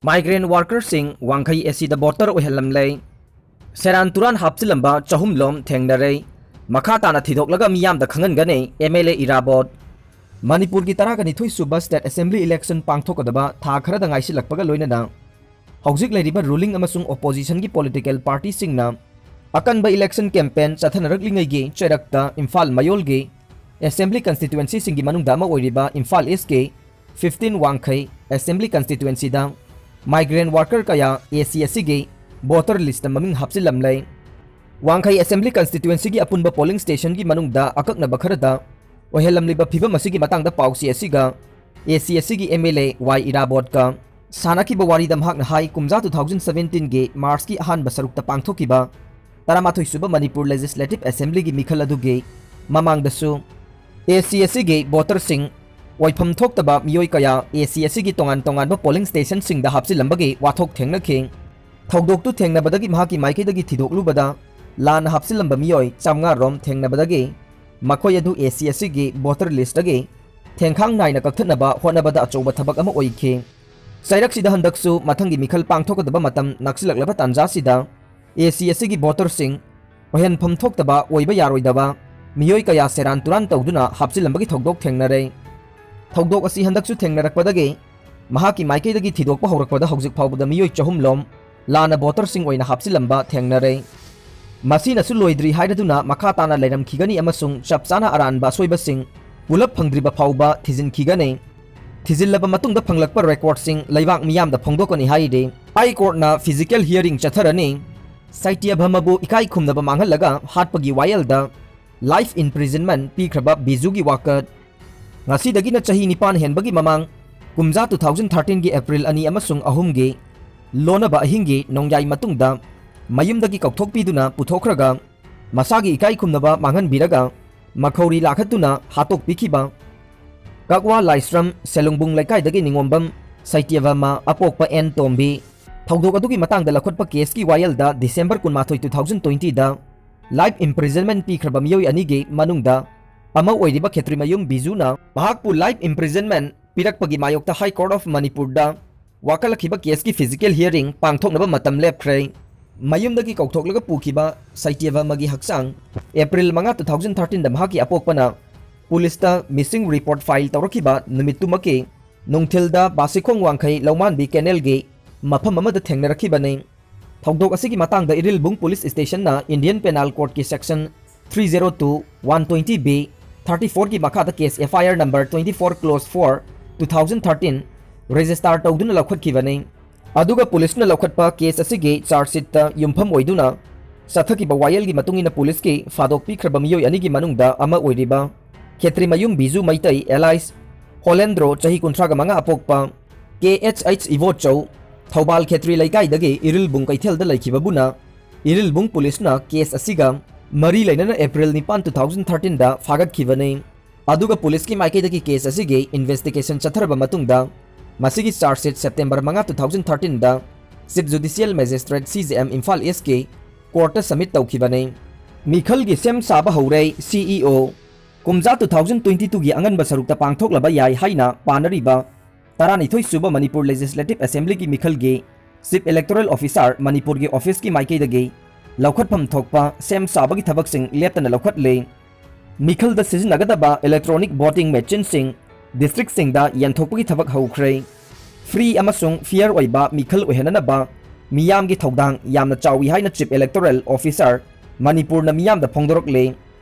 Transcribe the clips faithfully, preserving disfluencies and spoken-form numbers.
Migrant workerꯁꯤꯡ ꯋꯥꯡꯈꯩ ꯑꯦ ꯁꯤꯗ voter ꯑꯣꯏꯍꯜꯂꯝꯂꯦ꯫ ꯁꯦꯔꯥꯟ ꯇꯨꯔꯥꯟ ꯍꯥꯞꯆꯤꯜꯂꯝꯕ ꯆꯍꯨꯝ ꯂꯣꯝ ꯊꯦꯡꯅꯔꯦ꯫ ꯃꯈꯥ ꯇꯥꯅ ꯊꯤꯗꯣꯛꯂꯒ ꯃꯤꯌꯥꯝꯗ ꯈꯪꯍꯟꯒꯅꯤ ꯑꯦꯝ ꯑꯦꯜ ꯑꯦ ꯏꯔꯥꯕꯣꯠ꯫ ꯃꯅꯤꯄꯨꯔꯒꯤ ꯇꯔꯥꯒ ꯅꯤꯊꯣꯏ ꯁꯨꯕ state assembly election ꯄꯥꯡꯊꯣꯛꯀꯗꯕ ꯊꯥ ꯈꯔꯗ ꯉꯥꯏꯁꯤꯜꯂꯛꯄꯒ ꯂꯣꯏꯅꯅ ꯍꯧꯖꯤꯛ ꯂꯩꯔꯤꯕ ruling ꯑꯃꯁꯨꯡ oppositionꯒꯤ political partyꯁꯤꯡꯅ ꯑꯀꯟꯕ election campaign ꯆꯠꯊꯅꯔꯛꯂꯤꯉꯩꯒꯤ ꯆꯩꯔꯛꯇ ꯏꯝꯐꯥꯜ ꯃꯌꯣꯜꯒꯤ assembly constituencyꯁꯤꯡꯒꯤ ꯃꯅꯨꯡꯗ ꯑꯃ ꯑꯣꯏꯔꯤꯕ ꯏꯝꯐꯥꯜ Eastꯀꯤ fifteen ꯋꯥꯡꯈꯩ assembly constituencyꯗ migrant worker ꯀꯌꯥ ꯑꯦ ꯁꯤ ꯑꯁꯤꯒꯤ voter listꯇ ꯃꯃꯤꯡ ꯍꯥꯞꯆꯤꯜꯂꯝꯂꯦ꯫ ꯋꯥꯡꯈꯩ assembly constituencyꯒꯤ ꯑꯄꯨꯟꯕ polling stationꯒꯤ ꯃꯅꯨꯡꯗ ꯑꯀꯛꯅꯕ ꯈꯔꯗ ꯑꯣꯏꯍꯜꯂꯝꯂꯤꯕ ꯐꯤꯕꯝ ꯑꯁꯤꯒꯤ ꯃꯇꯥꯡꯗ ꯄꯥꯎꯆꯦ ꯑꯁꯤꯒ ꯑꯦ ꯁꯤ ꯑꯁꯤꯒꯤ ꯑꯦꯝ ꯑꯦꯜ ꯑꯦ ꯋꯥꯏ ꯏꯔꯥꯕꯣꯠꯀ ꯁꯥꯟꯅꯈꯤꯕ ꯋꯥꯔꯤꯗ ꯃꯍꯥꯛꯅ ꯍꯥꯏ, ꯀꯨꯝꯖꯥ two thousand seventeenꯒꯤ Marchꯀꯤ ꯑꯍꯥꯟꯕ ꯁꯔꯨꯛꯇ ꯄꯥꯡꯊꯣꯛꯈꯤꯕ ꯇꯔꯥꯃꯥꯊꯣꯏ ꯁꯨꯕ ꯃꯅꯤꯄꯨꯔ Legislative Assemblyꯒꯤ ꯃꯤꯈꯜ ꯑꯗꯨꯒꯤ ꯃꯃꯥꯡꯗꯁꯨ ꯑꯦ ꯁꯤ ꯑꯁꯤꯒꯤ voterꯁꯤꯡ ꯑꯣꯏꯐꯝ ꯊꯣꯛꯇꯕ ꯃꯤꯑꯣꯏ ꯀꯌꯥ ꯑꯦ ꯁꯤ ꯑꯁꯤꯒꯤ ꯇꯣꯉꯥꯟ ꯇꯣꯉꯥꯟꯕ polling stationꯁꯤꯡꯗ ꯍꯥꯞꯆꯤꯜꯂꯝꯕꯒꯤ ꯋꯥꯊꯣꯛ ꯊꯦꯡꯅꯈꯤ꯫ ꯊꯧꯗꯣꯛꯇꯨ ꯊꯦꯡꯅꯕꯗꯒꯤ ꯃꯍꯥꯛꯀꯤ ꯃꯥꯏꯀꯩꯗꯒꯤ ꯊꯤꯗꯣꯛꯂꯨꯕꯗ ꯂꯥꯟꯅ ꯍꯥꯞꯆꯤꯜꯂꯝꯕ ꯃꯤꯑꯣꯏ ꯆꯥꯝꯃꯉꯥ ꯔꯣꯝ ꯊꯦꯡꯅꯕꯗꯒꯤ ꯃꯈꯣꯏ ꯑꯗꯨ ꯑꯦ ꯁꯤ ꯑꯁꯤꯒꯤ voter listꯇꯒꯤ ꯊꯦꯡꯈꯥꯡ ꯅꯥꯏꯅ ꯀꯛꯊꯠꯅꯕ ꯍꯣꯠꯅꯕꯗ ꯑꯆꯧꯕ ꯊꯕꯛ ꯑꯃ ꯑꯣꯏꯈꯤ꯫ ꯆꯩꯔꯛꯁꯤꯗ ꯍꯟꯗꯛꯁꯨ ꯃꯊꯪꯒꯤ ꯃꯤꯈꯜ ꯄꯥꯡꯊꯣꯛꯀꯗꯕ ꯃꯇꯝ ꯅꯛꯁꯤꯜꯂꯛꯂꯕ ꯇꯥꯟꯖꯥꯁꯤꯗ ꯑꯦ ꯁꯤ ꯑꯁꯤꯒꯤ voterꯁꯤꯡ ꯑꯣꯏꯍꯟꯐꯝ ꯊꯣꯛꯇꯕ ꯑꯣꯏꯕ ꯌꯥꯔꯣꯏꯗꯕ ꯃꯤꯑꯣꯏ ꯀꯌꯥ ꯁꯦꯔꯥꯟ ꯇꯨꯔꯥꯟ ꯇꯧꯗꯨꯅ ꯍꯥꯞꯆꯤꯜꯂꯝꯕꯒꯤ ꯊꯧꯗꯣꯛ ꯊꯦꯡꯅꯔꯦ꯫ ꯊꯧꯗꯣꯛ ꯑꯁꯤ ꯍꯟꯗꯛꯁꯨ ꯊꯦꯡꯅꯔꯛꯄꯗꯒꯤ ꯃꯍꯥꯛꯀꯤ ꯃꯥꯏꯀꯩꯗꯒꯤ ꯊꯤꯗꯣꯛꯄ ꯍꯧꯔꯛꯄꯗ ꯍꯧꯖꯤꯛ ꯐꯥꯎꯕꯗ ꯃꯤꯑꯣꯏ ꯆꯍꯨꯝ ꯂꯣꯝ ꯂꯥꯟꯅ voterꯁꯤꯡ ꯑꯣꯏꯅ ꯍꯥꯞꯆꯤꯜꯂꯝꯕ ꯊꯦꯡꯅꯔꯦ꯫ ꯃꯁꯤꯅꯁꯨ ꯂꯣꯏꯗ꯭ꯔꯤ ꯍꯥꯏꯔꯗꯨꯅ ꯃꯈꯥ ꯇꯥꯅ ꯂꯩꯔꯝꯈꯤꯒꯅꯤ ꯑꯃꯁꯨꯡ ꯆꯞ ꯆꯥꯅ ꯑꯔꯥꯟꯕ ꯑꯁꯣꯏꯕꯁꯤꯡ ꯄꯨꯂꯞ ꯐꯪꯗ꯭ꯔꯤꯕ ꯐꯥꯎꯕ ꯊꯤꯖꯤꯟꯈꯤꯒꯅꯤ꯫ ꯊꯤꯖꯤꯜꯂꯕ ꯃꯇꯨꯡꯗ ꯐꯪꯂꯛꯄ recordꯁꯤꯡ ꯂꯩꯕꯥꯛ ꯃꯤꯌꯥꯝꯗ ꯐꯣꯡꯗꯣꯛꯀꯅꯤ ꯍꯥꯏꯔꯤ꯫ High Courtꯅ physical hearing ꯆꯠꯊꯔꯅꯤ꯫ ꯁꯩꯇ꯭ꯌꯥꯚꯥꯃꯥꯕꯨ ꯏꯀꯥꯏ ꯈꯨꯝꯅꯕ ꯃꯥꯡꯍꯜꯂꯒ ꯍꯥꯠꯄꯒꯤ ꯋꯥꯌꯦꯜꯗ life imprisonment ꯄꯤꯈ꯭ꯔꯕ ꯕꯤꯖꯨꯒꯤ ꯋꯥꯀꯠ꯫ ꯉꯁꯤꯗꯒꯤꯅ ꯆꯍꯤ ꯅꯤꯄꯥꯟ ꯍꯦꯟꯕꯒꯤ ꯃꯃꯥꯡ, ꯀꯨꯝꯖꯥ two thousand thirteenꯒꯤ April ꯑꯅꯤ ꯑꯃꯁꯨꯡ ꯑꯍꯨꯝꯒꯤ ꯂꯣꯟꯅꯕ ꯑꯍꯤꯡꯒꯤ ꯅꯣꯡꯌꯥꯏ ꯃꯇꯨꯡꯗ ꯃꯌꯨꯝꯗꯒꯤ ꯀꯧꯊꯣꯛꯄꯤꯗꯨꯅ ꯄꯨꯊꯣꯛꯈ꯭ꯔꯒ ꯃꯁꯥꯒꯤ ꯏꯀꯥꯏ ꯈꯨꯝꯅꯕ ꯃꯥꯡꯍꯟꯕꯤꯔꯒ ꯃꯈꯧꯔꯤ ꯂꯥꯈꯠꯇꯨꯅ ꯍꯥꯠꯇꯣꯛꯄꯤꯈꯤꯕ ꯀꯛꯋꯥ ꯂꯥꯏꯁ꯭ꯔꯝ ꯁꯦꯂꯨꯡꯕꯨꯡ ꯂꯩꯀꯥꯏꯗꯒꯤ ꯅꯤꯉꯣꯝꯕꯝ ꯁꯩꯇ꯭ꯌꯥꯚꯥꯃꯥ ꯑꯄꯣꯛꯄ ꯑꯦꯟ ꯇꯣꯝꯕꯤ꯫ ꯊꯧꯗꯣꯛ ꯑꯗꯨꯒꯤ ꯃꯇꯥꯡꯗ ꯂꯧꯈꯠꯄ caseꯀꯤ ꯋꯥꯌꯦꯜꯗ December ꯀꯨꯟꯃꯥꯊꯣꯏ, two thousand twentyꯗ life imprisonment ꯄꯤꯈ꯭ꯔꯕ ꯃꯤꯑꯣꯏ ꯑꯅꯤꯒꯤ ꯃꯅꯨꯡꯗ ꯑꯃ ꯑꯣꯏꯔꯤꯕ ꯈꯦꯇ꯭ꯔꯤꯃꯌꯨꯝ ꯕꯤꯖꯨꯅ ꯃꯍꯥꯛꯄꯨ life imprisonment ꯄꯤꯔꯛꯄꯒꯤ ꯃꯥꯌꯣꯛꯇ High Court of Manipurꯗ ꯋꯥꯀꯠꯂꯛꯈꯤꯕ ꯀꯦꯁꯀꯤ physical hearing ꯄꯥꯡꯊꯣꯛꯅꯕ ꯃꯇꯝ ꯂꯦꯞꯈ꯭ꯔꯦ꯫ ꯃꯌꯨꯝꯗꯒꯤ ꯀꯧꯊꯣꯛꯂꯒ ꯄꯨꯈꯤꯕ ꯁꯩꯇ꯭ꯌꯚꯔꯃꯒꯤ ꯍꯛꯆꯥꯡ ꯑꯦꯄ꯭ꯔꯤꯜ ꯃꯉꯥ, ꯇꯨ ꯊꯥꯎꯖꯟ ꯊꯥꯔꯇꯤꯟꯗ ꯃꯍꯥꯛꯀꯤ ꯑꯄꯣꯛꯄꯅ ꯄꯨꯂꯤꯁꯇ ꯃꯤꯁꯤꯡ ꯔꯤꯄꯣꯔꯠ ꯐꯥꯏꯜ ꯇꯧꯔꯛꯈꯤꯕ ꯅꯨꯃꯤꯠꯇꯨꯃꯛꯀꯤ ꯅꯨꯡꯊꯤꯜꯗ ꯕꯥꯁꯤꯈꯣꯡ ꯋꯥꯡꯈꯩ ꯂꯧꯃꯥꯟꯕꯤ ꯀꯦꯅꯦꯜꯒꯤ ꯃꯐꯝ ꯑꯃꯗ ꯊꯦꯡꯅꯔꯛꯈꯤꯕꯅꯤ꯫ ꯊꯧꯗꯣꯛ ꯑꯁꯤꯒꯤ ꯃꯇꯥꯡꯗ ꯏꯔꯤꯜꯕꯨꯡ ꯄꯨꯂꯤꯁ ꯁ꯭ꯇꯦꯁꯟꯅ ꯏꯟꯗꯤꯌꯟ ꯄꯦꯅꯥꯜ ꯀꯣꯗꯀꯤ section three zero two, one twenty B, thirty ꯐꯣꯔꯒꯤ ꯃꯈꯥꯗ case F I R number twenty four clause four, two thousand thirteen register ꯇꯧꯗꯨꯅ ꯂꯧꯈꯠꯈꯤꯕꯅꯤ꯫ ꯑꯗꯨꯒ ꯄꯨꯂꯤꯁꯅ ꯂꯧꯈꯠꯄ ꯀꯦꯁ ꯑꯁꯤꯒꯤ ꯆꯥꯔꯖ ꯁꯤꯠꯇ ꯌꯨꯝꯐꯝ ꯑꯣꯏꯗꯨꯅ ꯆꯠꯊꯈꯤꯕ ꯋꯥꯌꯦꯜꯒꯤ ꯃꯇꯨꯡ ꯏꯟꯅ ꯄꯨꯂꯤꯁꯀꯤ ꯐꯥꯗꯣꯛ ꯄꯤꯈ꯭ꯔꯕ ꯃꯤꯑꯣꯏ ꯑꯅꯤꯒꯤ ꯃꯅꯨꯡꯗ ꯑꯃ ꯑꯣꯏꯔꯤꯕ ꯈꯦꯇ꯭ꯔꯤꯃꯌꯨꯝ ꯕꯤꯖꯨ ꯃꯩꯇꯩ alias ꯍꯣꯂꯦꯟꯗ꯭ꯔꯣ, ꯆꯍꯤ ꯀꯨꯟꯊ꯭ꯔꯥꯒ ꯃꯉꯥ ꯑꯄꯣꯛꯄ, ꯀꯦ ꯑꯩꯆ ꯑꯩꯆ ꯏꯕꯣꯆꯧ, ꯊꯧꯕꯥꯜ ꯈꯦꯇ꯭ꯔꯤ ꯂꯩꯀꯥꯏꯗꯒꯤ ꯏꯔꯤꯜꯕꯨꯡ ꯀꯩꯊꯦꯜꯗ ꯂꯩꯈꯤꯕꯕꯨꯅ ꯏꯔꯤꯜꯕꯨꯡ ꯄꯨꯂꯤꯁꯅ ꯀꯦꯁ ꯑꯁꯤꯒ ꯃꯔꯤ ꯂꯩꯅꯅ ꯑꯦꯄ꯭ꯔꯤꯜ ꯅꯤꯄꯥꯟ, ꯇꯨ ꯊꯥꯎꯖꯟ ꯊꯥꯔꯇꯤꯟꯗ ꯐꯥꯒꯠꯈꯤꯕꯅꯤ꯫ ꯑꯗꯨꯒ ꯄꯨꯂꯤꯁꯀꯤ ꯃꯥꯏꯀꯩꯗꯒꯤ ꯀꯦꯁ ꯑꯁꯤꯒꯤ ꯏꯟꯚꯦꯁꯇꯤꯒꯦꯁꯟ ꯆꯠꯊꯔꯕ ꯃꯇꯨꯡꯗ ꯃꯁꯤꯒꯤ ꯆꯥꯔꯖ ꯁꯤꯠ ꯁꯦꯞꯇꯦꯝꯕꯔ ꯃꯉꯥ, ꯇꯨ ꯊꯥꯎꯖꯟ ꯊꯥꯔꯇꯤꯟꯗ ꯆꯤꯐ ꯖꯨꯗꯤꯁꯤꯌꯦꯜ ꯃꯦꯖꯤꯁꯇ꯭ꯔꯦꯠ, ꯁꯤ ꯖꯦ ꯑꯦꯝ, ꯏꯝꯐꯥꯜ ꯏꯁꯀꯤ ꯀꯣꯔꯠꯇ ꯁꯕꯃꯤꯠ ꯇꯧꯈꯤꯕꯅꯤ꯫ ꯃꯤꯈꯜꯒꯤ ꯁꯦꯝ ꯁꯥꯕ ꯍꯧꯔꯦ, ꯁꯤ ꯏ ꯑꯣ꯫ ꯀꯨꯝꯖꯥ ꯇꯨ ꯊꯥꯎꯖꯟ ꯇ꯭ꯋꯦꯟꯇꯤ ꯇꯨꯒꯤ ꯑꯉꯟꯕ ꯁꯔꯨꯛꯇ ꯄꯥꯡꯊꯣꯛꯂꯕ ꯌꯥꯏ ꯍꯥꯏꯅ ꯄꯥꯅꯔꯤꯕ ꯇꯔꯥꯅꯤꯊꯣꯏ ꯁꯨꯕ ꯃꯅꯤꯄꯨꯔ ꯂꯦꯖꯤꯁꯂꯦꯇꯤꯚ ꯑꯦꯁꯦꯝꯕ꯭ꯂꯤꯒꯤ ꯃꯤꯈꯜꯒꯤ ꯆꯤꯐ ꯏꯂꯦꯛꯇꯣꯔꯦꯜ ꯑꯣꯐꯤꯁꯥꯔ ꯃꯅꯤꯄꯨꯔꯒꯤ ꯑꯣꯐꯤꯁꯀꯤ ꯃꯥꯏꯀꯩꯗꯒꯤ ꯂꯧꯈꯠꯐꯝ ꯊꯣꯛꯄ ꯁꯦꯝ ꯁꯥꯕꯒꯤ ꯊꯕꯛꯁꯤꯡ ꯂꯦꯞꯇꯅ ꯂꯧꯈꯠꯂꯤ꯫ ꯃꯤꯈꯜꯗ ꯁꯤꯖꯤꯟꯅꯒꯗꯕ ꯏꯂꯦꯛꯇ꯭ꯔꯣꯅꯤꯛ ꯚꯣꯇꯤꯡ ꯃꯦꯆꯤꯟꯁꯤꯡ ꯗꯤꯁꯇ꯭ꯔꯤꯛꯁꯤꯡꯗ ꯌꯦꯟꯊꯣꯛꯄꯒꯤ ꯊꯕꯛ ꯍꯧꯈ꯭ꯔꯦ꯫ ꯐ꯭ꯔꯤ ꯑꯃꯁꯨꯡ ꯐꯤꯌꯔ ꯑꯣꯏꯕ ꯃꯤꯈꯜ ꯑꯣꯏꯍꯟꯅꯅꯕ ꯃꯤꯌꯥꯝꯒꯤ ꯊꯧꯗꯥꯡ ꯌꯥꯝꯅ ꯆꯥꯎꯏ ꯍꯥꯏꯅ ꯆꯤꯐ ꯏꯂꯦꯛꯇꯣꯔꯦꯜ ꯑꯣꯐꯤꯁꯥꯔ ꯃꯅꯤꯄꯨꯔꯅ ꯃꯤꯌꯥꯝꯗ ꯐꯣꯡꯗꯣꯔꯛꯂꯤ꯫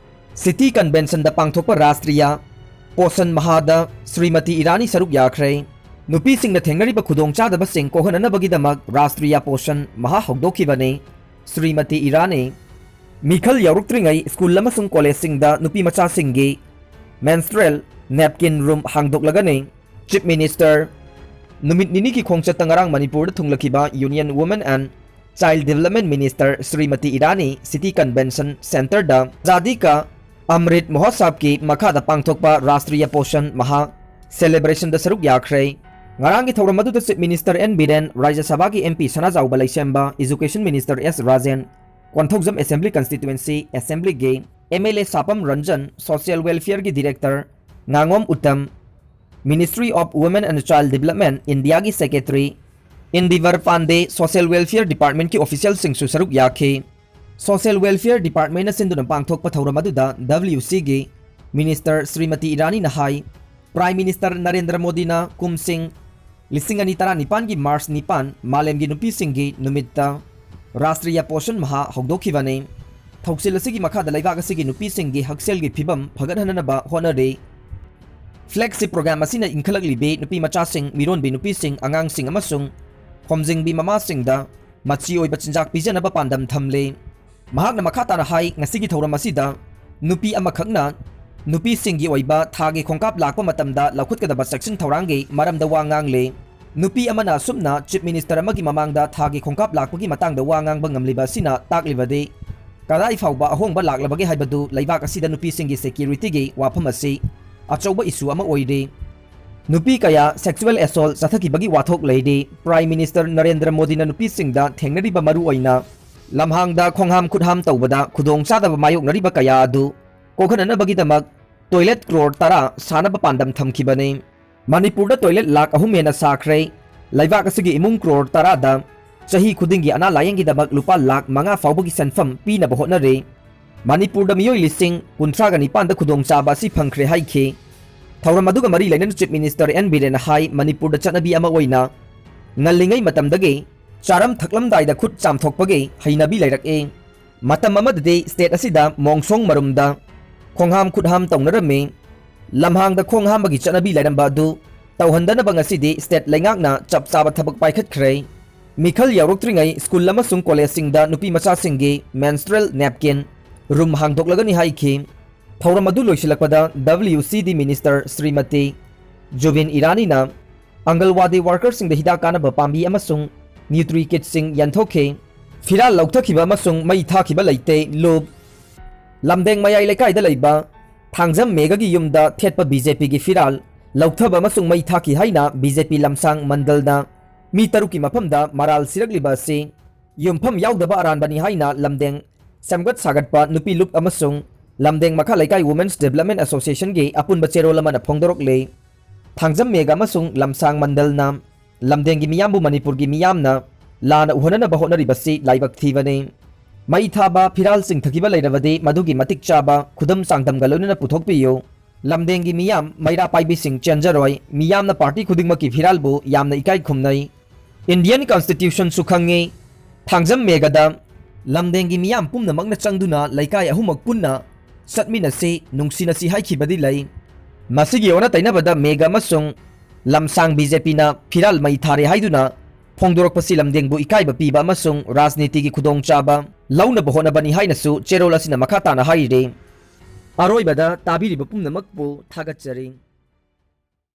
ꯁꯤꯇꯤ ꯀꯟꯚꯦꯟꯁꯟꯗ ꯄꯥꯡꯊꯣꯛꯄ ꯔꯥꯁꯇ꯭ꯔꯤꯌꯥ ꯄꯣꯁꯟ ꯃꯍꯥꯗ ꯁ꯭ꯔꯤꯃꯇꯤ ꯏꯔꯥꯅꯤ ꯁꯔꯨꯛ ꯌꯥꯈ꯭ꯔꯦ꯫ ꯅꯨꯄꯤꯁꯤꯡꯅ ꯊꯦꯡꯅꯔꯤꯕ ꯈꯨꯗꯣꯡꯆꯥꯗꯕꯁꯤꯡ ꯀꯣꯛꯍꯟꯅꯅꯕꯒꯤꯗꯃꯛ ꯔꯥꯁꯇ꯭ꯔꯤꯌꯥ ꯄꯣꯁꯟ ꯃꯍꯥ ꯍꯧꯗꯣꯛꯈꯤꯕꯅꯤ꯫ ꯁ꯭ꯔꯤꯃꯇꯤ ꯏꯔꯥꯅꯤ꯫ ꯃꯤꯈꯜ ꯌꯥꯎꯔꯛꯇ꯭ꯔꯤꯉꯩ ꯁ꯭ꯀꯨꯜ ꯑꯃꯁꯨꯡ ꯀꯣꯂꯦꯖꯁꯤꯡꯗ ꯅꯨꯄꯤ ꯃꯆꯥꯁꯤꯡꯒꯤ menstrual napkin room ꯍꯥꯡꯗꯣꯛꯂꯒꯅꯤ꯫ ꯆꯤꯐ ꯃꯤꯅꯤꯁꯇꯔ ꯅꯨꯃꯤꯠ ꯅꯤꯅꯤꯒꯤ ꯈꯣꯡꯆꯠꯇ ꯉꯔꯥꯡ ꯃꯅꯤꯄꯨꯔꯗ ꯊꯨꯡꯂꯈꯤꯕ Union Women and Child Development Minister Shrimati Irani city convention ꯁꯦꯟꯇꯔꯗ ꯑꯖꯥꯗꯤ ꯀꯥ ꯑꯃ꯭ꯔꯤꯠ ꯃꯍꯣꯠꯁꯕꯀꯤ ꯃꯈꯥꯗ ꯄꯥꯡꯊꯣꯛꯄ ꯔꯥꯁꯇ꯭ꯔꯤꯌ ꯄꯣꯁꯟ ꯃꯍꯥ ꯁꯦꯂꯦꯕ꯭ꯔꯦꯁꯟꯗ ꯁꯔꯨꯛ ꯌꯥꯈ꯭ꯔꯦ꯫ ꯉꯔꯥꯡꯒꯤ ꯊꯧꯔꯝ ꯑꯗꯨꯗ chief minister and Biren, Rajya ꯁꯚꯥꯒꯤ M P Sanajaoba Leishemba, education minister S Rajen, Konthoujam assembly constituency ꯑꯦꯁꯦꯝꯕ꯭ꯂꯤꯒꯤ M L A Sapam Ranjan, social ꯋꯦꯜꯐꯤꯌꯔꯒꯤ ꯗꯤꯔꯦꯛꯇꯔ ꯉꯥꯉꯣꯝ Uttam, Ministry of Women and Child Development, ꯏꯟꯗꯤꯌꯥꯒꯤ Secretary Endeavor Pandey, Social Welfare Departmentꯀꯤ officialꯁꯤꯡꯁꯨ ꯁꯔꯨꯛ ꯌꯥꯈꯤ꯫ Social Welfare Departmentꯅ ꯁꯤꯟꯗꯨꯅ ꯄꯥꯡꯊꯣꯛꯄ ꯊꯧꯔꯝ ꯑꯗꯨꯗ WCꯒꯤ Minister ꯁ꯭ꯔꯤꯃꯇꯤ ꯏꯔꯥꯅꯤꯅ ꯍꯥꯏ, Prime Minister ꯅꯔꯦꯟꯗ꯭ꯔ ꯃꯣꯗꯤꯅ ꯀꯨꯝꯁꯤꯡ ꯂꯤꯁꯤꯡ ꯑꯅꯤ ꯇꯔꯥꯅꯤꯄꯥꯟꯒꯤ March ꯅꯤꯄꯥꯟ ꯃꯥꯂꯦꯝꯒꯤ ꯅꯨꯄꯤꯁꯤꯡꯒꯤ ꯅꯨꯃꯤꯠꯇ ꯔꯥꯁꯇ꯭ꯔꯤꯌꯥ ꯄꯣꯁꯟ ꯃꯍꯥ ꯍꯧꯗꯣꯛꯈꯤꯕꯅꯤ꯫ ꯊꯧꯁꯤꯜ ꯑꯁꯤꯒꯤ ꯃꯈꯥꯗ ꯂꯩꯕꯥꯛ ꯑꯁꯤꯒꯤ ꯅꯨꯄꯤꯁꯤꯡꯒꯤ ꯍꯛꯁꯦꯜꯒꯤ ꯐꯤꯕꯝ ꯐꯒꯠꯍꯟꯅꯕ ꯍꯣꯠꯅꯔꯤ꯫ Flagship program ꯑꯁꯤꯅ ꯏꯟꯈꯠꯂꯛꯂꯤꯕꯤ ꯅꯨꯄꯤ ꯃꯆꯥꯁꯤꯡ, ꯃꯤꯔꯣꯟꯕꯤ ꯅꯨꯄꯤꯁꯤꯡ, ꯑꯉꯥꯡꯁꯤꯡ ꯑꯃꯁꯨꯡ ꯈꯣꯝꯖꯤꯟꯕꯤ ꯃꯃꯥꯁꯤꯡꯗ ꯃꯆꯤ ꯑꯣꯏꯕ ꯆꯤꯟꯖꯥꯛ ꯄꯤꯖꯅꯕ ꯄꯥꯟꯗꯝ ꯊꯝꯂꯤ꯫ ꯃꯍꯥꯛꯅ ꯃꯈꯥ ꯇꯥꯅ ꯍꯥꯏ, ꯉꯁꯤꯒꯤ ꯊꯧꯔꯝ ꯑꯁꯤꯗ ꯅꯨꯄꯤ ꯑꯃꯈꯛꯅ ꯅꯨꯄꯤꯁꯤꯡꯒꯤ ꯑꯣꯏꯕ ꯊꯥꯒꯤ ꯈꯣꯡꯀꯥꯞ ꯂꯥꯛꯄ ꯃꯇꯝꯗ ꯂꯧꯈꯠꯀꯗꯕ ꯆꯦꯛꯁꯤꯟ ꯊꯧꯔꯥꯡꯒꯤ ꯃꯔꯝꯗ ꯋꯥ ꯉꯥꯡꯂꯤ꯫ ꯅꯨꯄꯤ ꯑꯃꯅ ꯑꯁꯨꯝꯅ Chief Minister ꯑꯃꯒꯤ ꯃꯃꯥꯡꯗ ꯊꯥꯒꯤ ꯈꯣꯡꯀꯥꯞ ꯂꯥꯛꯄꯒꯤ ꯃꯇꯥꯡꯗ ꯋꯥ ꯉꯥꯡꯕ ꯉꯝꯂꯤꯕ ꯑꯁꯤꯅ ꯇꯥꯛꯂꯤꯕꯗꯤ ꯀꯗꯥꯏ ꯐꯥꯎꯕ ꯑꯍꯣꯡꯕ ꯂꯥꯛꯂꯕꯒꯦ ꯍꯥꯏꯕꯗꯨ ꯂꯩꯕꯥꯛ ꯑꯁꯤꯗ ꯅꯨꯄꯤꯁꯤꯡꯒꯤ securityꯒꯤ ꯋꯥꯐꯝ ꯑꯁꯤ ꯑꯆꯧꯕ issue ꯑꯃ ꯑꯣꯏꯔꯤ꯫ ꯅꯨꯄꯤ ꯀꯌꯥ sexual assault ꯆꯠꯊꯈꯤꯕꯒꯤ ꯋꯥꯊꯣꯛ ꯂꯩꯔꯤ꯫ Prime Minister ꯅꯔꯦꯟꯗ꯭ꯔ ꯃꯣꯗꯤꯅ ꯅꯨꯄꯤꯁꯤꯡꯗ ꯊꯦꯡꯅꯔꯤꯕ ꯃꯔꯨꯑꯣꯏꯅ ꯂꯝꯍꯥꯡꯗ ꯈꯣꯡꯍꯥꯝ ꯈꯨꯠꯍꯥꯝ ꯇꯧꯕꯗ ꯈꯨꯗꯣꯡꯆꯥꯗꯕ ꯃꯥꯌꯣꯛꯅꯔꯤꯕ ꯀꯌꯥ ꯑꯗꯨ ꯀꯣꯛꯍꯟꯅꯅꯕꯒꯤꯗꯃꯛ toilet crore ꯇꯔꯥ ꯁꯥꯅꯕ ꯄꯥꯟꯗꯝ ꯊꯝꯈꯤꯕꯅꯤ꯫ ꯃꯅꯤꯄꯨꯔꯗ toilet ꯂꯥꯈ ꯑꯍꯨꯝ ꯍꯦꯟꯅ ꯁꯥꯈ꯭ꯔꯦ꯫ ꯂꯩꯕꯥꯛ ꯑꯁꯤꯒꯤ ꯏꯃꯨꯡ crore ꯇꯔꯥꯗ ꯆꯍꯤ ꯈꯨꯗꯤꯡꯒꯤ ꯑꯅꯥ ꯂꯥꯌꯦꯡꯒꯤꯗꯃꯛ ꯂꯨꯄꯥ ꯂꯥꯈ ꯃꯉꯥ ꯐꯥꯎꯕꯒꯤ ꯁꯦꯟꯐꯝ ꯄꯤꯅꯕ ꯍꯣꯠꯅꯔꯤ꯫ ꯃꯅꯤꯄꯨꯔꯗ ꯃꯤꯑꯣꯏ ꯂꯤꯁꯤꯡ ꯀꯨꯟꯊ꯭ꯔꯥꯒ ꯅꯤꯄꯥꯟꯗ ꯈꯨꯗꯣꯡꯆꯥꯕ ꯑꯁꯤ ꯐꯪꯈ꯭ꯔꯦ ꯍꯥꯏꯈꯤ꯫ ꯊꯧꯔꯝ ꯑꯗꯨꯒ ꯃꯔꯤ ꯂꯩꯅꯅ Chief Minister ꯑꯦꯟ ꯕꯤꯔꯦꯟꯅ ꯍꯥꯏ, ꯃꯅꯤꯄꯨꯔꯗ ꯆꯠꯅꯕꯤ ꯑꯃ ꯑꯣꯏꯅ ꯉꯜꯂꯤꯉꯩ ꯃꯇꯝꯗꯒꯤ ꯆꯥꯔꯝ ꯊꯛꯂꯝꯗꯥꯏꯗ ꯈꯨꯠ ꯆꯥꯝꯊꯣꯛꯄꯒꯤ ꯍꯩꯅꯕꯤ ꯂꯩꯔꯛꯏ꯫ ꯃꯇꯝ ꯑꯃꯗꯗꯤ state ꯑꯁꯤꯗ ꯃꯣꯡꯁꯣꯡ ꯃꯔꯨꯝꯗ ꯈꯣꯡꯍꯥꯝ ꯈꯨꯠꯍꯥꯝ ꯇꯧꯅꯔꯝꯃꯤ꯫ ꯂꯝꯍꯥꯡꯗ ꯈꯣꯡ ꯍꯥꯝꯕꯒꯤ ꯆꯠꯅꯕꯤ ꯂꯩꯔꯝꯕ ꯑꯗꯨ ꯇꯧꯍꯟꯗꯅꯕ ꯉꯁꯤꯗꯤ state ꯂꯩꯉꯥꯛꯅ ꯆꯞ ꯆꯥꯕ ꯊꯕꯛ ꯄꯥꯏꯈꯠꯈ꯭ꯔꯦ꯫ ꯃꯤꯈꯜ ꯌꯥꯎꯔꯛꯇ꯭ꯔꯤꯉꯩ school ꯑꯃꯁꯨꯡ collegeꯁꯤꯡꯗ ꯅꯨꯄꯤ ꯃꯆꯥꯁꯤꯡꯒꯤ menstrual napkin room ꯍꯥꯡꯗꯣꯛꯂꯒꯅꯤ ꯍꯥꯏꯈꯤ꯫ ꯊꯧꯔꯝ ꯑꯗꯨ ꯂꯣꯏꯁꯤꯜꯂꯛꯄꯗ WCD Minister ꯁ꯭ꯔꯤꯃꯇꯤ ꯖꯨꯕꯤꯟ ꯏꯔꯥꯅꯤꯅ ꯑꯪꯒꯜꯋꯥꯗꯤ workerꯁꯤꯡꯗ ꯍꯤꯗꯥꯛ ꯀꯥꯟꯅꯕ ꯄꯥꯝꯕꯤ ꯑꯃꯁꯨꯡ nutri kitꯁꯤꯡ ꯌꯦꯟꯊꯣꯛꯈꯤ꯫ ꯐꯤꯔꯥꯜ ꯂꯧꯊꯈꯤꯕ ꯑꯃꯁꯨꯡ ꯃꯩ ꯊꯥꯈꯤꯕ ꯂꯩꯇꯦ, ꯂꯨꯞ꯫ ꯂꯝꯗꯦꯡ ꯃꯌꯥꯏ ꯂꯩꯀꯥꯏꯗ ꯂꯩꯕ ꯊꯥꯡꯖꯝ ꯃꯦꯘꯒꯤ ꯌꯨꯝꯗ ꯊꯦꯠꯄ BJPꯒꯤ ꯐꯤꯔꯥꯜ ꯂꯧꯊꯕ ꯑꯃꯁꯨꯡ ꯃꯩ ꯊꯥꯈꯤ ꯍꯥꯏꯅ BJP ꯂꯝꯁꯥꯡ ꯃꯟꯗꯜꯅ ꯃꯤ ꯇꯔꯨꯛꯀꯤ ꯃꯐꯝꯗ ꯃꯔꯥꯜ ꯁꯤꯔꯛꯂꯤꯕ ꯑꯁꯤ ꯌꯨꯝꯐꯝ ꯌꯥꯎꯗꯕ ꯑꯔꯥꯟꯕꯅꯤ ꯍꯥꯏꯅ ꯂꯝꯗꯦꯡ ꯁꯦꯝꯒꯠ ꯁꯥꯒꯠꯄ ꯅꯨꯄꯤ ꯂꯨꯞ ꯑꯃꯁꯨꯡ ꯂꯝꯗꯦꯡ ꯃꯈꯥ ꯂꯩꯀꯥꯏ Women's Development Associationꯒꯤ ꯑꯄꯨꯟꯕ ꯆꯦꯔꯣꯜ ꯑꯃꯅ ꯐꯣꯡꯗꯣꯔꯛꯂꯤ꯫ ꯊꯥꯡꯖꯝ ꯃꯦꯒ ꯑꯃꯁꯨꯡ ꯂꯝꯁꯥꯡ ꯃꯟꯗꯜꯅ ꯂꯝꯗꯦꯡꯒꯤ ꯃꯤꯌꯥꯝꯕꯨ ꯃꯅꯤꯄꯨꯔꯒꯤ ꯃꯤꯌꯥꯝꯅ ꯂꯥꯟꯅ ꯎꯍꯟꯅꯅꯕ ꯍꯣꯠꯅꯔꯤꯕꯁꯤ ꯂꯥꯏꯕꯛ ꯊꯤꯕꯅꯤ꯫ ꯃꯩ ꯊꯥꯕ, ꯐꯤꯔꯥꯜ ꯆꯤꯡꯊꯈꯤꯕ ꯂꯩꯔꯕꯗꯤ ꯃꯗꯨꯒꯤ ꯃꯇꯤꯛ ꯆꯥꯕ ꯈꯨꯗꯝ ꯆꯥꯡꯗꯝꯒ ꯂꯣꯏꯅꯅ ꯄꯨꯊꯣꯛꯄꯤꯌꯨ꯫ ꯂꯝꯗꯦꯡꯒꯤ ꯃꯤꯌꯥꯝ ꯃꯩꯔꯥ ꯄꯥꯏꯕꯤꯁꯤꯡ ꯆꯦꯟꯖꯔꯣꯏ꯫ ꯃꯤꯌꯥꯝꯅ ꯄꯥꯔꯇꯤ ꯈꯨꯗꯤꯡꯃꯛꯀꯤ ꯐꯤꯔꯥꯜꯕꯨ ꯌꯥꯝꯅ ꯏꯀꯥꯏ ꯈꯨꯝꯅꯩ꯫ Indian Constitutionꯁꯨ ꯈꯪꯉꯤ꯫ ꯊꯥꯡꯖꯝ ꯃꯦꯒꯗ ꯂꯝꯗꯦꯡꯒꯤ ꯃꯤꯌꯥꯝ ꯄꯨꯝꯅꯃꯛꯅ ꯆꯪꯗꯨꯅ ꯂꯩꯀꯥꯏ ꯑꯍꯨꯝꯃꯛ ꯄꯨꯟꯅ ꯆꯠꯃꯤꯟꯅꯁꯤ, ꯅꯨꯡꯁꯤꯅꯁꯤ ꯍꯥꯏꯈꯤꯕꯗꯤ ꯂꯩ꯫ ꯃꯁꯤꯒꯤ ꯑꯣꯟꯅ ꯇꯩꯅꯕꯗ ꯃꯦꯒ ꯑꯃꯁꯨꯡ ꯂꯝꯁꯥꯡ BJPꯅ ꯐꯤꯔꯥꯜ ꯃꯩ ꯊꯥꯔꯦ ꯍꯥꯏꯗꯨꯅ ꯐꯣꯡꯗꯣꯔꯛꯄꯁꯤ ꯂꯝꯗꯦꯡꯕꯨ ꯏꯀꯥꯏꯕ ꯄꯤꯕ ꯑꯃꯁꯨꯡ ꯔꯥꯖꯅꯤꯇꯤꯒꯤ ꯈꯨꯗꯣꯡꯆꯥꯕ ꯂꯧꯅꯕ ꯍꯣꯠꯅꯕꯅꯤ ꯍꯥꯏꯅꯁꯨ ꯆꯦꯔꯣꯜ ꯑꯁꯤꯅ ꯃꯈꯥ ꯇꯥꯅ ꯍꯥꯏꯔꯤ꯫ ꯑꯔꯣꯏꯕꯗ ꯇꯥꯕꯤꯔꯤꯕ ꯄꯨꯝꯅꯃꯛꯄꯨ ꯊꯥꯒꯠꯆꯔꯤ꯫